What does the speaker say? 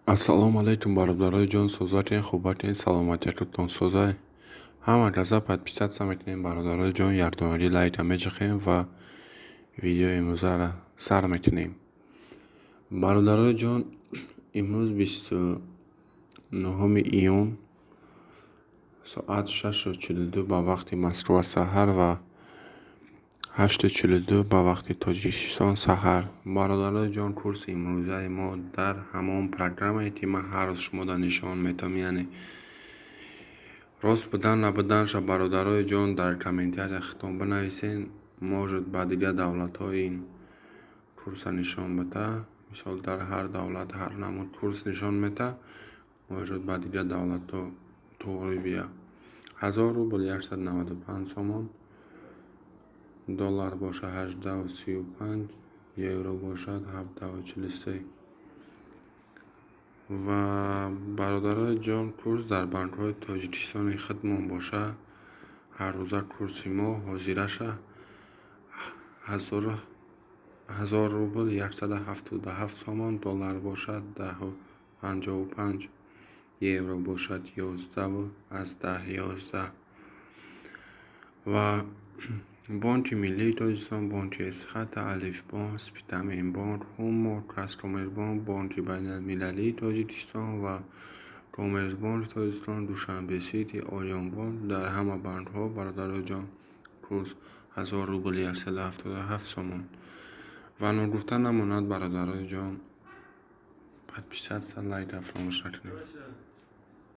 Ассалому алайкум, бародарои ҷон, созатен, хубатен, саломатиятон созай. Ҳама каза подписаться мекунем, бародарои ҷон, якдонаги лайка мечахем ва видеои имрӯзаро сар мекунем. Бародарои ҷон, имрӯз 29-уми июн, соат 6:42 ба вақти Москва саҳар ва 8:42 ба вақти Тоҷикистон саҳар. Бародарои ҷон, курси имрӯзаи мо дар ҳамон программае, ки ман ҳар рӯз шумода нишон метавам, яъне рост будан набуданша, бародарои ҷон, дар комментария худтон бинависен. Может, ба дигар давлатҳо ин курса нишон бида. Мисол, дар ҳар давлат ҳар намуд курс нишон медиҳад, может, ба дигар давлатҳо туғри бия. 1000 рубл 195 сомон, доллар бошад 18,35, евро бошад 17,43. Ва, бародарои ҷон, курс дар банкҳои Тоҷикистони худмон бошад, ҳаррӯза курси мо ҳозираша 1000 рубл 177 сомон, доллар бошад 10,55, евро бошад 11,11. Ва Бонки Миллии Тоҷикистон, Бонки Эсхата, Алифбонк, Спитаменбонк, Ҳумо, Казкоммерцбонк, Бонки Байналмилалии Тоҷикистон ва Коммерцбонки Тоҷикистон, Душанбе Сити, Ориёнбонк, дар ҳама банкҳо, бародарои ҷон, курс 1000 рубл 177 сомон. Ва ногуфта намонад, бародарои ҷон, подписаться, лайка фаромӯш накунед.